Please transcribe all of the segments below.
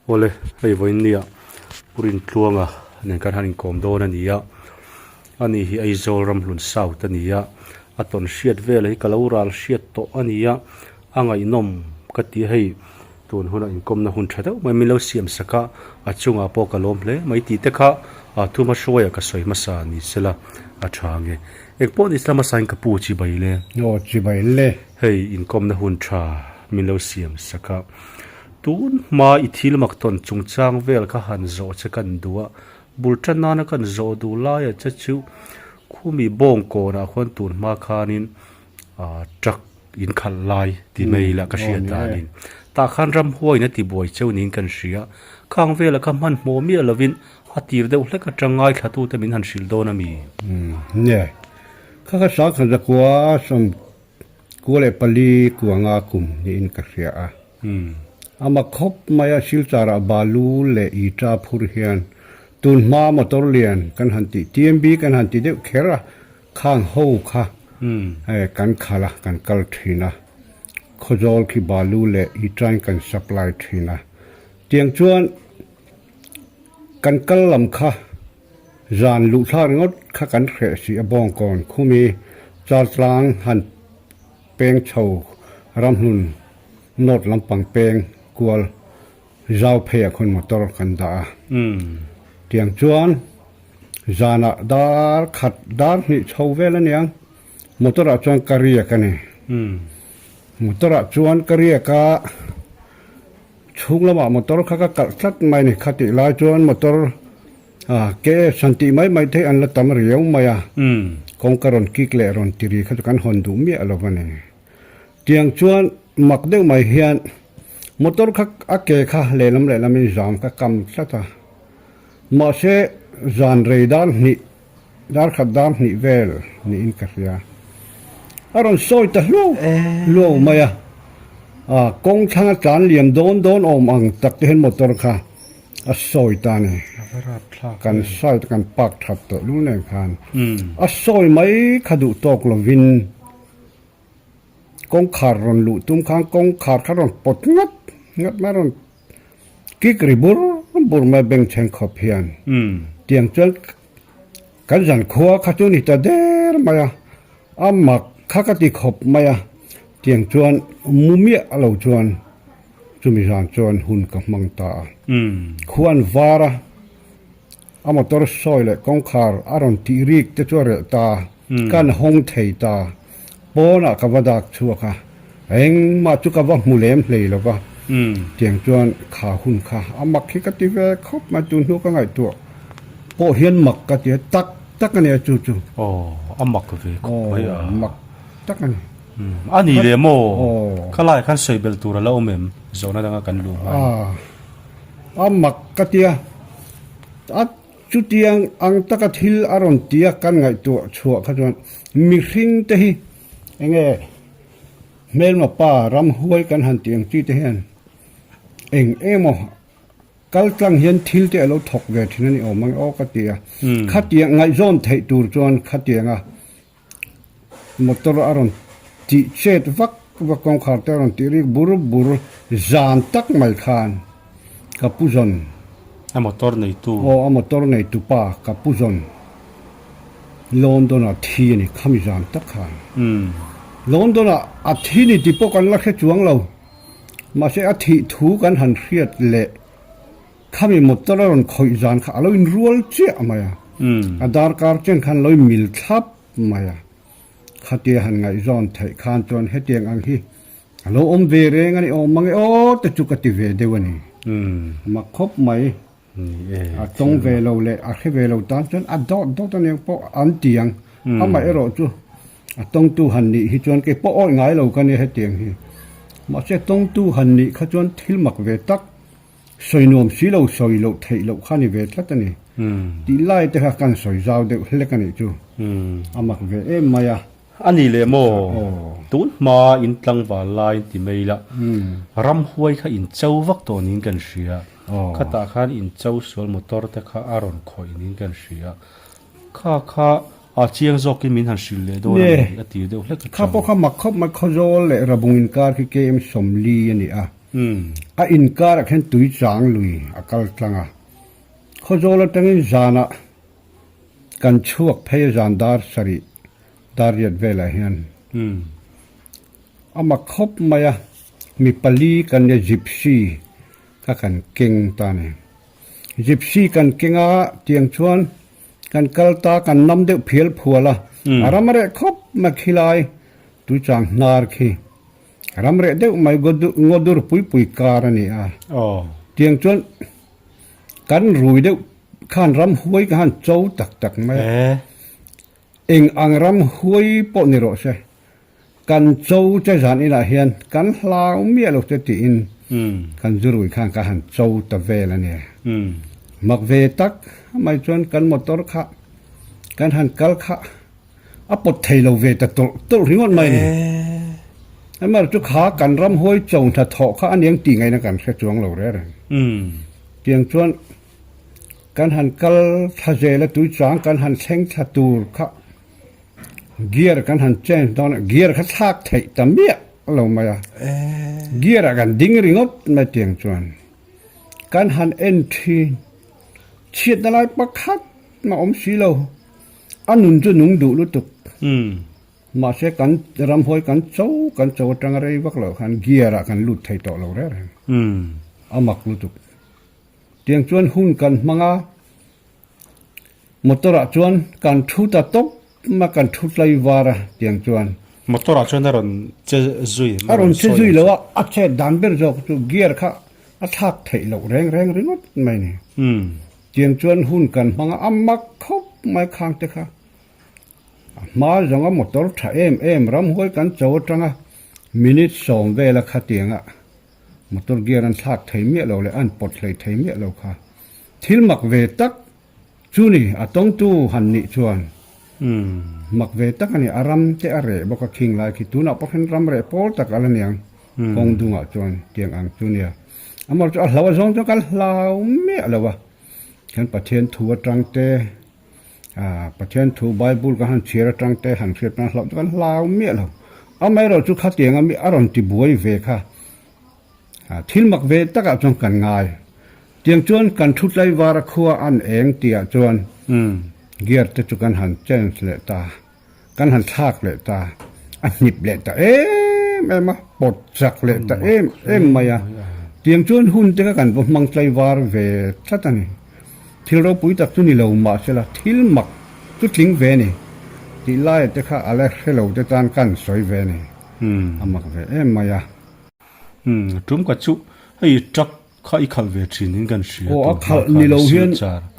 Awle, hei vawiin nia Pu Rintluanga nen kan han inkawm dawn a ni a, ani hi Aizawl Ramhlun South a ni a, a tawn hriat vel hi ka lo ral hriat tawh a ni a, a ngaihnawm ka ti a hei tun huna inkawmna hun tha deuh mai min lo siam sak a, a chungah pawh ka lawm hle mai tih te kha thu hmahruaia ka sawi hmasa ni sela a tha ange. Engpawh ni sela hmasain ka pu chibai le. Aw chibai le. Hei inkawmna hun tha min lo siam sak a. Tun hma i thil mak tawn chungchang vel kha han zawh che kan duh a, bul tan nana kan zawh duh laia che chu khumi bawng kawnah khuan tun hma khanin ah truck in khalh lai ti mai ila ka hriat danin tah khan ramhuaiin a ti buai cheu niin kan hria, khang velah kha hmanhmawh miah lovin a tir deuh hlek atang ngaithlatute min han hrilh dawn a mi? Nge, kha kha sangkhat zakua sawm Kua leh pali kuanga kum niin ka hria a. Ama khawp maia Silchar-ah balu leh ita phur hian tun hma motor lian kan han tih TMB kan han ti deuh kher a, khang ho kha kan khalh a, kan kal thin a. Khawzawl khi balu leh ita-in kan supply thin a. Tiang chuan kan kal lam kha Zan luh thla ringawt kha kan hreh si a bawngkawn khumi Chaltlang han peng chho ramhlun north lampang peng kual zau pheiah khawn motor kan dah a. Tiang chuan zanah dar khat dar hnih chho vel aniang motor ah chuan ka riak a ni. Motor ah chuan ka riak a. Chhung lamah motor kha ka kalh tlat mai a ni. Khatih lai chuan motor ah ke san tih mai mai thei an la tam riau mai a. Kawngka rawn kik leh rawn ti ri kha chu kan hawn duh miah lo a ni. Tiang chuan mak deuh mai hian motor kha a ke kha lehlam lehlamin zam ka kam tlat a. Mahse zan rei dar hnih dar khat dar hnih vel niin ka hria. A rawn sawi ta hluau hluau mai a, ah kawng thlanga tlan liam dawn dawn awm ang tak te hian motor kha a sawi ta a ni. Kan side kan park that tawh lul nen khan a sawi mai kha duh tawk lovin kawngkhar rawn luh tum khan kawngkhar kha rawn pawt ngat ngat mai a rawn Kik ri bur bur mai bengchheng khawp hian tiang chuan kan zan khua kha chu ni ta der mai a, a mak kha ka ti khawp mai a, tiang chuan mu miah lo chuan chumi zan chuan hun ka hmang ta a. Khua an var a, a motor sawi leh kawngkhar a rawn tih rik te chu a reh ta, kan hawng thei ta, Pawnah ka va dak chhuak a, engmah chu ka va hmu lem hlei lo va, tiang chuan kha hun kha a mak hi ka ti ve khawp mai, tun hnu ka ngaihtuah pawh hian mak ka ti a, tak tak a nia chu chu. Aw, a mak ve khawp mai a. Aw, mak tak a ni. A ni leh maw? Khalai khan sawi belh tur a la awm em? Zawhna danga kan luh hma in. A mak ka ti a, a Chutiang ang taka thil a rawn ti a kan ngaihtuah chhuah kha chuan mihring te hi enge hmelma pa ramhuai kan han tih ang chi te hian eng emaw kal tlang hian thil te a lo thawk ve thin a ni awm ang aw ka ti a. Khatiang ngaihzawn theih tur chuan khatianga motor a rawn tih chet vak vak kawngkhar te a rawn tih rik bur bur zan tak mai khan ka pu zawn A motor neitu. Aw a motor neitu pa ka pu zawn London ah thi a ni khami zan tak khan. London ah a thi ni tih pawh kan la hre chuang lo mahse a thih thu kan han hriat leh Khami motor a rawn khawih zan kha a lo inrual chiah mai a, a darkar chen khan a lo inmil thlap mai a. Khatia han ngaihzawn theih khan chuan hetiang ang hi a lo awm ve reng a ni awm mang e aw te chu ka ti ve deuh a ni. A mak khawp mai. A tawng ve lo leh a hre ve lo tan chuan a dawt dawt a niang pawh an ti ang. Amaherawh chu a tawngtu han nih hi chuan kei pawh awih ngai lo ka nia hetiang hi. Mahse tawngtu han nih kha chuan thil mak ve tak Sawi nuam si lo, sawi loh theih loh kha ni ve tlat a ni. Tih lai te kha kan sawi zau deuh hlek a nih chu. A mak ve em mai a. A ni leh maw? Tun hma in tlangval lai in ti mai la, ramhuai kha in cho vak tawh niin kan hria. Khatah khan in cho sual motor te kha a rawn khawih niin kan hria. Kha kha a chiang zawkin min han hrilh leh dawn a ni a ti deuh hlek a Kha pawh kha mak khawp mai, Khawzawl leh Rabung inkar khi KM 40 a ni a. A inkarah khian tui chang lui a kal tlang a. Khawzawl atangin zanah kan chhuak phei a zan dar sarih dar riat velah hian a mak khawp mai a, mi pali kan nia gypsy kha kan keng ta a ni. Gypsy kan keng a tiang chuan kan kal ta kan nam deuh phial phual a, a ram reh khawp mai khilai tuichang hnar khi. Ram reh deuh mai ngawdur pui pui kar a ni a. Tiang chuan kan rui deuh khan ram huai ka han cho tak tak mai a. Eng ang ram huai pawh ni rawh se, kan cho che zan inah hian kan hlau miah lo che tiin kan zu rui khan ka han cho ta vel a ni. Mak ve tak mai chuan kan motor kha kan han kal kha A pawt thei lo ve ta tawlh tawlh ringawt mai ni. Amaherawh chu kha kan ram hawi cho hna thawh kha a niang tih ngaihna kan hre chuang lo reng reng. Tiang chuan kan han kal thla zel a tui chang kan han thleng thla tur kha gear kan han change dawn a, gear kha thlak theih ta miah lo mai a. Gear ah kan ding ringawt mai tiang chuan kan han en thin chhiatna lai pakhat mah awm si lo. A nun chu nung duh lutuk. Mahse kan ramhawi kan cho kan cho atanga rei vak loh khan gear ah kan lut thei tawh lo reng reng. A mak lutuk. Tiang chuan hun kan hmang a, motor ah chuan kan thu ta tawp a, kan thu tlai var a tiang chuan. Motor ah chuan a rawn che zui. A rawn che zui lo a, a chet dan ber zawk chu gear kha a thlak theih loh reng reng ringawt mai ni. Tiang chuan hun kan hmang a, a mak khawp mai khang te kha. A hma zawnga motor tha em em ramhuai kan cho atanga minute sawm vela khatianga motor gear an thlak thei miah lo leh an pawt hlei thei miah lo kha. Thil mak ve tak chu ni, a tawngtu han nih chuan mak ve tak a ni. A ram te a reh bawk a khing lai khi tunah pawh khan ram reh pawl tak a la niang kawng dungah chuan tiang ang chu nia. Amaherawhchu a hlau a zawng chuan kan hlau miah lo a, kan Pathian thu atang te ah Pathian thu Bible kan han chhiar atang te han hriat pawn hlauh chu kan hlau miah lo. Amaherawhchu khatiang a mi a rawn ti buai ve kha ah thil mak ve takah chuan kan ngai. Tiang chuan kan thu tlaivar a khua an eng tihah chuan gear te chu kan han change leh ta. Kan han thlak leh ta, a hnip leh ta em em a, pawt chak leh ta em em mai a. Tiang chuan hun te kha kan va hmang tlaivar ve tlat a ni. Thil ropui tak chu ni lo mahsela thil mak chu tling ve a ni tih laia te kha a la hre lo te tan kan sawi ve a ni. A mak ve em mai a. Tum ka chu hei truck kha i khalh ve thin in kan hria Aw a khalh ni lo hian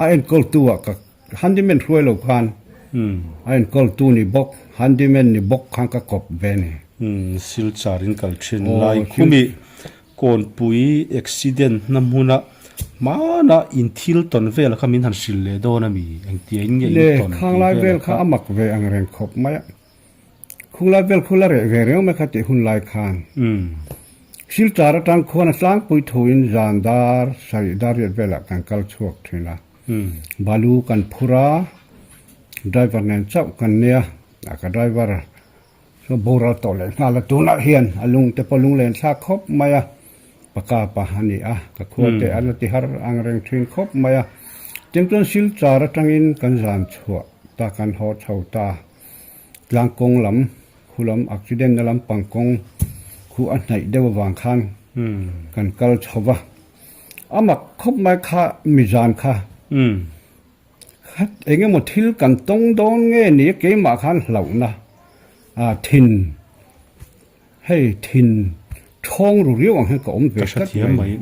a enkawltu ah ka Handyman hruai lo khan a enkawltu ni bawk handyman ni bawk khan ka kawp ve ni. Silchar in kal thin lai khumi kawnpui accident na hmuna hmana in thil tawn vel kha min han hrilh leh dawn a mi engtia in nge in tawn Le khang lai vel kha a mak ve ang reng khawp mai a. Khulai vel khu la reh ve reng mai kha tih hun lai khan Silchar atang khuan a tlangpui thuin zan dar sarih dar riat velah kan kal chhuak thin a. Balu kan phur a, driver nen chauh kan nia, a ka driver chu boral tawh leh nghal a, tunah hian a lung te pawh lunglen thlak khawp mai a, paka pa a ni a, ka khua te an la ti har ang reng thin khawp mai a. Tiang chuan Silchar atangin kan zan chhuah ta kan haw chho ta. Tlang kawng lam khu lam accident na lampang kawng khu a hnaih deuh avang khan kan kal chho va, a mak khawp mai kha mizan kha khat eng emaw thil kan tawng dawn nge ni keimah khan hlauhna ah thin Hei thin thawng ru riau ang hian ka awm ve tlat mai.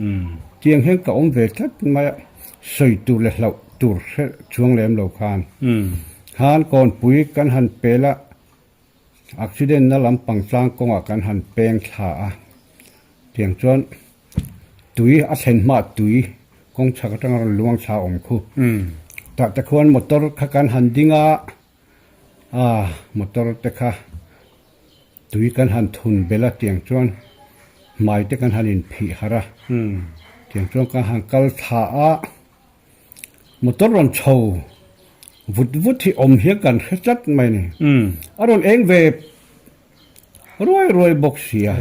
Tiang hian ka awm ve tlat mai a, sawi tur leh hlauh tur hre chuang lem lo khan. Khan kawnpui kan han pel a, accident na lampang tlang kawngah kan han peng thla a, tiang chuan tui a thlen hma tui kawng chhak atanga rawn luang thla awm khu. Tah te khuan motor kha kan han ding a, ah motor te kha Tui kan han thun belh a tiang chuan hmai te kan han inphih harh a, tiang chuan kan han kal thla a, motor rawn chho vut vut hi awm hian kan hre tlat mai a ni. A rawn eng ve ruai ruai bawk si a.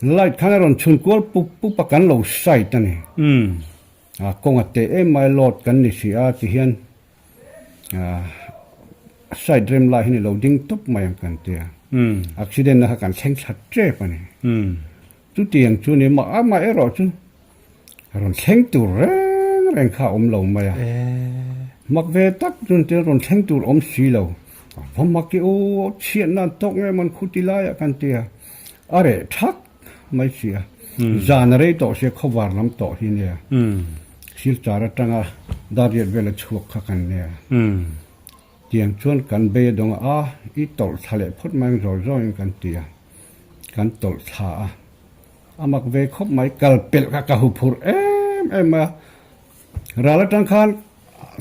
Light khan a rawn chhun kual pup pup a kan lo side a ni. A kawng a teh em mai load kan ni si a ti hian side rem lai hi ni lo ding tawp mai ang kan tia. Accident na kha kan thleng thla tep a ni. Chutiang chu ni mah amah erawh chu rawn thleng tur reng reng kha a awm lo mai a. Mak ve tak chu ni rawn thleng tur awm si lo. Va mak i aw chhiatna an tawk nge mawn khuti laiah kan ti a. A reh thak mai si a. Zan a rei tawh sia khawvar lam tawh hi nia. Silchar atanga Dariat vela chhuak kha kan nia. Tiang chuan kan bei a dawng a, a i tawlh thla leh phawt mai ang zawi zawiin kan ti a, kan tawlh thla a, a mak ve khawp mai, kal pelh kha ka huphurh em em mai a, ral atang khan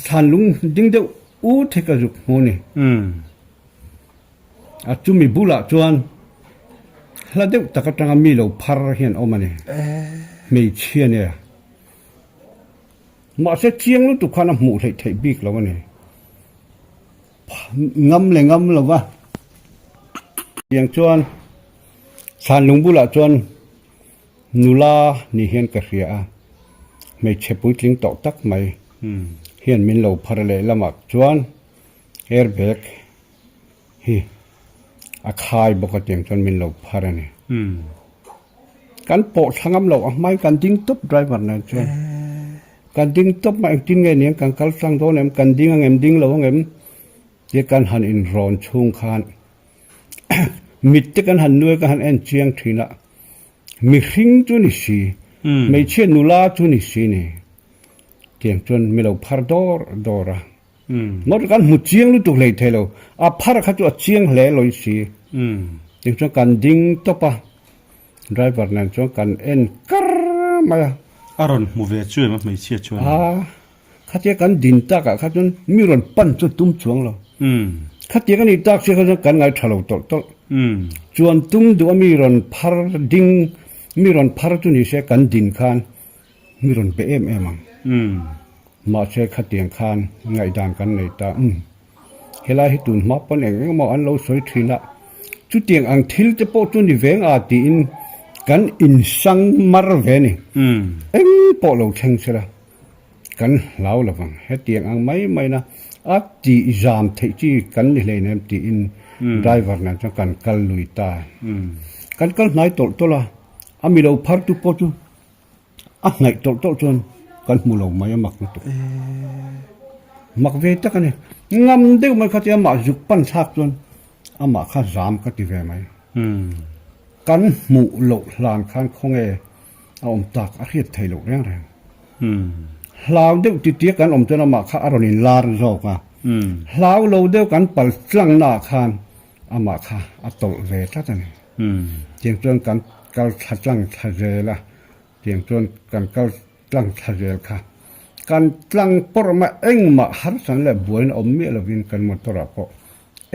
thlan lung ding deuh ut hi ka zuk hmu a ni. A chumi bulah chuan hla deuh tak atanga mi lo phar hian awm a ni, hmeichhia nia. Mahse chiang lutuk khan a hmuh hleih theih bik lo a ni. Ngam leh ngam lo va. Tiang chuan Thlanlung bulah chuan nula ni hian ka hria a, hmeichhe puitling tawh tak mai hian min lo phar leh lamah chuan airbag hi a khai bawk a tiang chuan min lo phar a ni. Kan pawh thla ngam lo a hmai kan ding tawp driver nen chuan kan ding tawp a engtin nge niang kan kal tlang dawn em kan ding ang em ding lo ang em tia kan han inrawn chhung khan mit te kan han nuai kan han en chiang thin a mihring chu ni si hmeichhia nula chu ni si ni tiang chuan mi lo phar dawr dawr a. Motor kan hmu chiang lutuk hlei thei lo, a phar kha chu a chiang hle lawi si. Tin chuan kan ding tawp a, driver nen chuan kan en kar mai a. A rawn hmu ve chu em a hmeichhia chuan? A, khatia kan din takah kha chuan mi rawn pan chu tum chuang lo. Khatia kan ih tak sia kha chuan kan ngai tha lo tawlh tawlh. Chuan tum duh a mi rawn phar ding, mi rawn phar chu ni se kan din khan Mi rawn pe em em ang. Mahse khatiang khan ngaihdan kan nei ta. Umm. Helai hi tun hma pawn eng eng emaw an lo sawi thin a, chutiang ang thil te pawh chu ni veng a tiin kan insang mar ve ni. Eng pawh lo thleng sela kan hlau lo vang. Hetiang ang mai maina a tih zam theih chi kan ni hleinem tiin driver nen chuan kan kal lui ta. Kan kal hnai tawlh tawlh a, a mi lo phar tu pawh chu A hnaih tawlh tawlh chuan kan hmu lo mai a mak lutuk. Mak ve tak a ni. Ngam deuh mai kha tia amah zuk pan thlak chuan amah kha zam ka ti ve mai. Kan hmuh loh hlan khan khawnge a awm tak a hriat thei loh reng reng. Hlau deuh titia kan awm chuan amah kha a rawn inlar zawk a. Hlau lo deuh kan pal tlangnaah khan amah kha a tawlh ve tlat a ni. Tiang chuan kan kal thla tlang thla zel a, tiang chuan kan kal tlang thla zel kha. Kan tlang pawrh mai engmah harsan leh buaina awm miah lovin kan motor ah pawh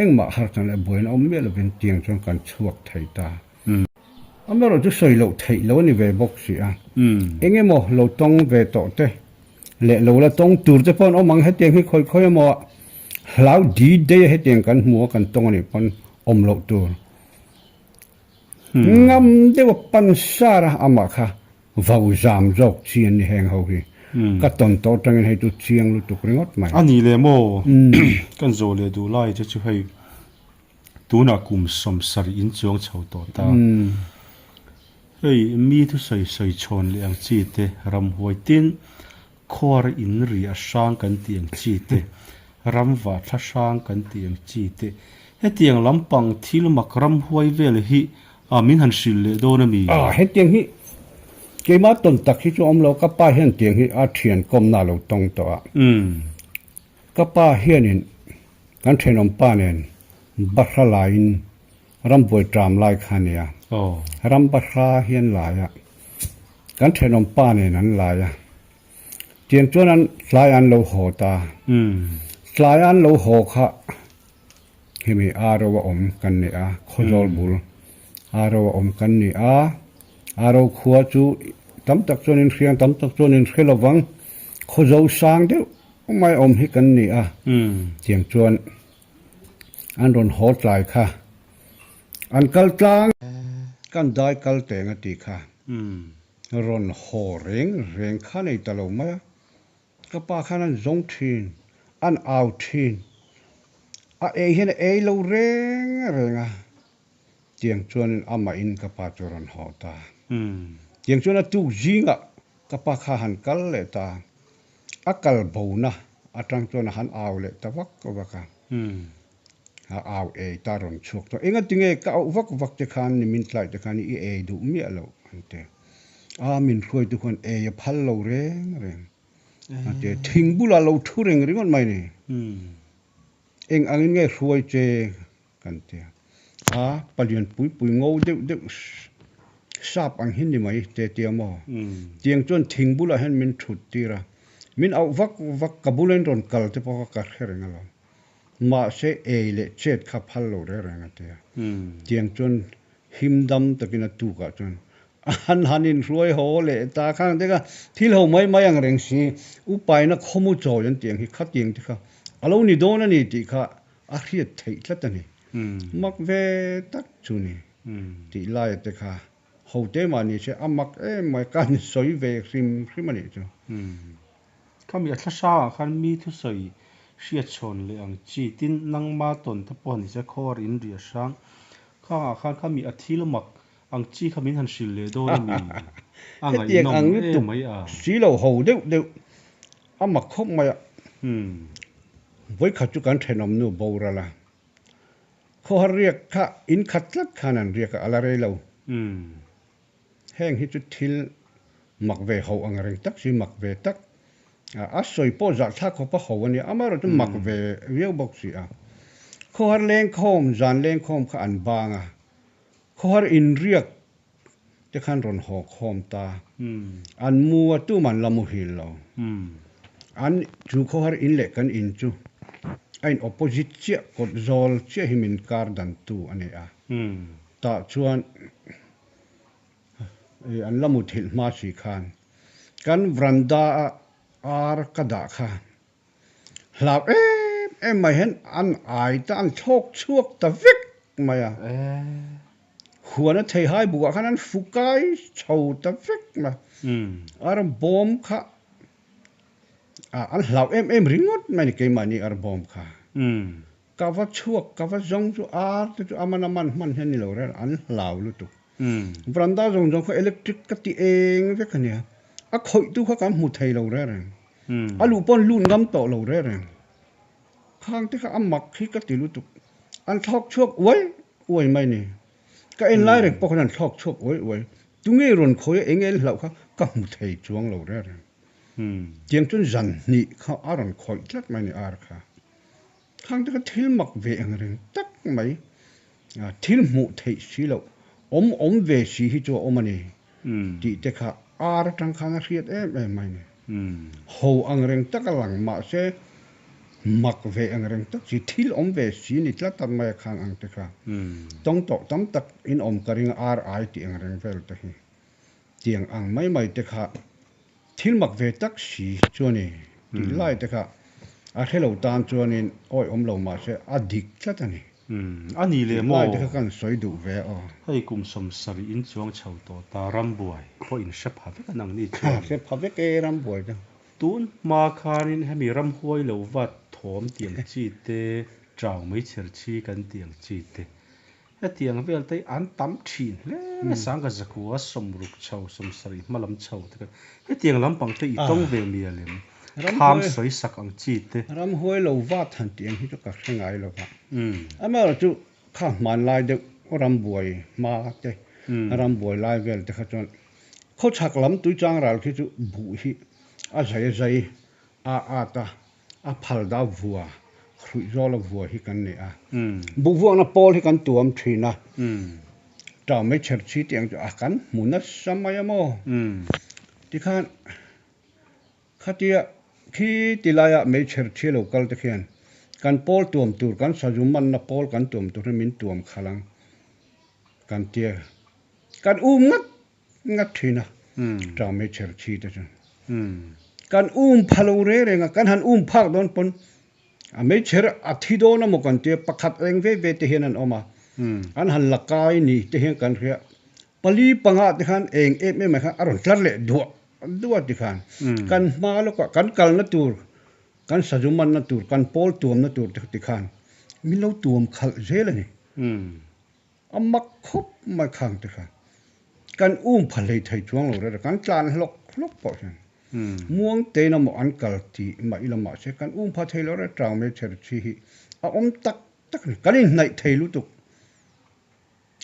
engmah harsan leh buaina awm miah lovin tiang chuan kan chhuak thei ta. Amaherawh chu sawi loh theih lo a ni ve bawk si a, eng emaw lo tawng ve tawh te leh lo la tawng tur te pawh an awm ang hetiang hi khawi khawi emaw ah hlau di dei a hetiang kan hmu a kan tawng a nih pawn awm loh tur. Ngam deuh a pan sar a amah kha vau zam zawk chi an ni heng ho hi ka tawn tawh atangin hei chu chiang lutuk ringawt mai. A ni leh maw kan zawh leh duh lai te chu hei tunah kum 70 in chuang chho tawh ta. Hei mi thusawi sawi chhawn leh ang chi te ramhuai tin Khuar in ri a hrang kan tih ang chi te, ram vah thla hrang kan tih ang chi te, hetiang lampang thil mak ramhuai vel hi a min han hrilh leh dawn a mi? A, hetiang hi keimah tawn tak hi chu a awm lo, ka pa hian tiang hi a thian kawmna a lo tawng tawh a. Ka pa hianin kan thenawm pa nen bahra laiin Rambuai ṭam lai kha a nia. Ram bahra hi an lai a, kan thenawm pa nen an lai a. Tiang chuan an tlai an lo haw ta. Tlai an lo haw kha hemi aro a awm kan ni a, Khawzawl bul aro a awm kan ni a. Aro khua chu tam tak chuan in hria, tam tak chuan in hre lovang. Khawzo sang deuh mai awm hi kan ni a. Tiang chuan An rawn haw tlai kha an kal tlang. Kan dai kal teng a tih kha. Rawn haw reng reng kha nei ta lo mai a. Ka pa khan an zawng thin, an au thin. A ei hian a ei lo reng reng a. Tiang chuanin amahin ka pa chu a rawn haw ta. Tiang chuan a tuk zingah ka pa kha han kal leh ta. A kal bona atang chuan a han au leh ta vak vak a. A au ei ta rawn chhuak tawh. Engatinge ka auh vak vak te khan ni min tlai te khan i ei duh miah loh an ti. A min hruaitu khan ei a phal lo reng reng a ti. Thing bulah lo thu reng ringawt mai ni. Eng angin nge hruai che kan ti a. A palian pui pui ngo deuh deuh sap ang hi ni mai te tia maw. Tiang chuan thing bulah hian min thut tir a. Min auh vak vak ka bula in rawn kal te pawh kha ka hre reng alawm. Mahse ei leh chet kha phal lo reng reng a ti a. Tiang chuan him dam takin a tukah chuan an han inhruai haw leh ta khang te kha thil ho mai mai ang reng si upaina khawmu chawi an tih ang hi khatiang te kha a lo ni dawn a ni tih kha a hriat theih tlat a ni. Mak ve tak chu ni tih laia te kha ho te mah ni se a mak em mai ka han sawi ve hrim hrim a nih chu. Khami a thlahrangah khan mi thusawi hriat chhawn leh ang chi tin nangma tawn te pawh ni se khawr in riah hrang khangah khan khami a thil mak ang chi kha min han hrilh leh dawn a mi? A Hetiang ngaihnawm ang em lutuk mai a. si lo ho deuh deuh a mak khawp mai a. Vawikhat chu kan thenawm nu boral a, khawhar riak kha in khat tlat khan an riak a, a la rei lo. Heng hi chu thil mak ve ho ang reng tak si, mak ve tak. A sawi pawh zahthlak khawp a ho a nia, amaherawh chu mak ve viau bawk si a. Khawhar lengkhawm, zan lengkhawm kha an bang a, khawhar inriak te khan rawn haw khawm ta. An mu a, tum an la muhil lo. An chu khawhar in leh kan in chu a in opposite chiah, kawt zawl chiah hi min kar dantu a ni a. Tah chuan an la muthilh hma si khan kan veranda a ar ka dah kha hlau em em mai hian an ai ta an thlawk chhuak ta vek mai a. Huan a theihai bukah khan an fu kai chho ta vek mai a. Ar bawm kha an hlau em em ringawt mai a ni keimahni ar bawm kha. Ka va chhuak, ka va zawng chu ar te chu aman aman hman hian ni lo reng an hlau lutuk. Veranda zawng zawng kha electric ka ti eng vek a nia. A khawih tu kha kan hmu thei lo reng reng. A luh pawn lut ngam tawh lo reng reng. Khang te kha a mak hi ka ti lutuk. An thlawk chhuak uai uai mai ni. Ka en lai reng pawh khan an thlawk chhuak uai uai. Tunge rawn khawih a eng en hlauh kha ka hmu thei chuang lo reng reng. Tiang chuan zan hnih kha a rawn khawih tlat mai ni ar kha. Khang te kha thil mak ve ang reng tak mai, thil hmuh theih si loh, awm awm ve si hi chu a awm a ni tih te kha ar atang khan a hriat em em mai a ni. Ho ang reng tak a lang mahse mak ve ang reng tak si, thil awm ve si ni tlat tak mai a khang ang te kha tawng tawh tam tak in awm ka ring a ar ai tih ang reng vel te hi tiang ang mai mai te kha Thil mak ve tak si chu a ni tih lai te kha a hre lo tan chuanin awi awm lo mahse a dik tlat a ni. A ni leh Tih maw? lai te kha kan sawi duh ve aw. Hei kum 70 in chuang chho tawh ta rambuai pawh in hre pha vek a nang ni chuan. Hre pha vek e rambuai chu. Tun hma khanin hemi ramhuai lo vat thawm tih ang chi te, chau mai chher chi kan tih ang chi te Hetiang vel te hi an tam thin hle mai, sangha zakua sawmruk chho, 70 hma lam chho te kha hetiang lampang te i tawng ve mial em? Thlam sawi sak ang chi te. Ramhuai lo vat han tih ang hi chu ka hre ngai lo va. Amaherawh chu kha hmanlai deuh rambuai hma te, rambuai lai vel te kha chuan khawchhak lam tuichang ral khi chu buh hi a zai a zai a at a, A phal da vua, hruih zawla vua hi kan nei a. Buh vuakna pawl hi kan tuam thin a. Tau mai chher chhi tih ang chu a kan hmu nasa mai a maw? Tikhan khatia khi ti laia mei chher chhi lo kal te khian kan pawl tuam tur, kan sazu manna pawl kan tuam tur hi min tuam khalh ang kan tia. Kan um ngat Ngat thin a, tang mai chher chhi te chu. Kan um pha lo reng reng a, kan han um phak dawn pawn a meichher a thi dawn a maw kan tia, pakhat eng ve ve te hian an awm a, an han la kai ni te hian kan hria. Pali panga te khan eng em em ah khan a rawn tlar leh duah duah ti khan kan hma lawkah kan kalna tur kan sazu manna tur kan pawl tuamna tur te ti khan min lo tuam khalh zel a ni. A mak khawp mai khang te khan kan um pha hlei thei chuang lo rere kan tlan hlawk hlawk pawh hian muang tein amaw an kal tih mah ila mahse kan um pha thei lo rere tang mai chher chi hi a awm tak tak a ni kan inhnaih thei lutuk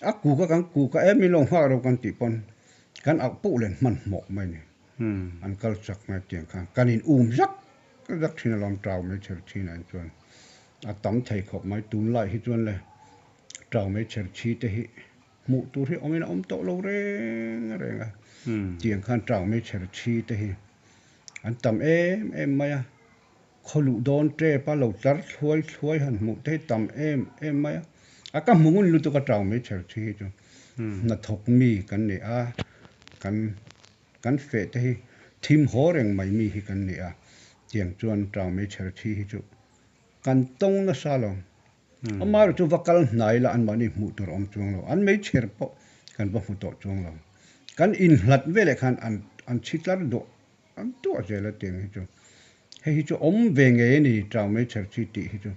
a kuk a kan kuk a em in lo nghak reuh kan tih pawn kan auh poh len hmanhmawh mai a ni an kal chak mai tiang khan kan in um zak zak thin alawm tang mai chher chin ah chuan a tam thei khawp mai tunlai hi chuan le. Tau mai chher chhi te hi hmuh tur hi awmin a awm tawh lo reng reng a, tiang khan tau mai chher chhi te hi an tam em em mai a, khaw luh dawn tep a lo tlar thluai thluai han hmuh te hi tam em em mai a, a ka hmu ngun lutuk a tau mai chher chhi hi chu hnathawk mi kan ni a, kan kan feh te hi thim haw reng mai mi hi kan ni a, tiang chuan tau mai chher chhi hi chu kan tawng nasa lo. Amaherawh chu va kal hnai la anmahni hmuh tur a awm chuang lo. An meichher pawh kan va hmu tawh chuang lo. Kan inhlat veleh khan an an chhi tlar duah an duah zel a tiang hi chu. Hei hi chu awm ve ngei a ni tau meichher chi tih hi chu.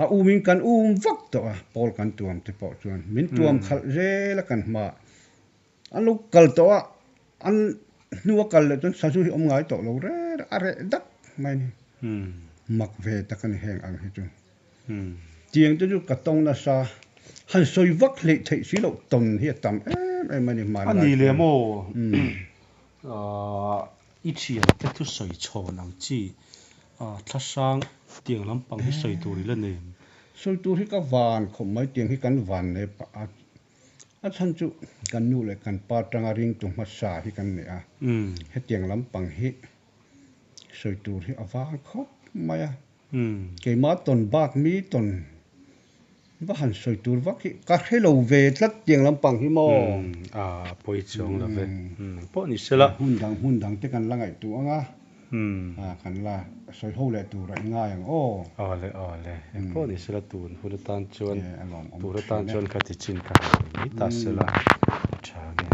A umin kan um vak tawh a, pawl kan tuam te pawh chuan min tuam khalh zel a kan hmaah. An lo kal tawh a, an hnua kal leh chuan sazu hi awm ngai tawh lo reng a reh dak mai a ni. Mak ve tak a ni heng ang hi chu. Tiang te chu ka tawng nasa, han sawi vak hleih theih si loh tawn hi a tam em em a ni hmanlai chuan. A ni leh maw? I thiante thusawi chhawn ang chi thlahrang tiang lampang hi sawi tur i la nei em? Sawi tur hi ka van khawp mai, tiang hi kan van nei pah a. A chhan chu kan nu leh kan pa tanga ringtu hmasa hi kan nei a, hetiang lampang hi sawi tur hi a vang khawp mai a. Keimah tawn bak mi tawn va han sawi tur vak hi ka hre lo ve tlat tiang lampang hi maw? A pawi chuang lo ve. Pawh ni sela. Hmun dang hmun dang te kan la ngaihtuah ang a. Kan la sawi ho leh tur a i ngai ang aw. Aw le aw le. Eng pawh ni sela tun hun atan chuan tur atan chuan ka ti chin ka han nei mai ta sela a tha nge.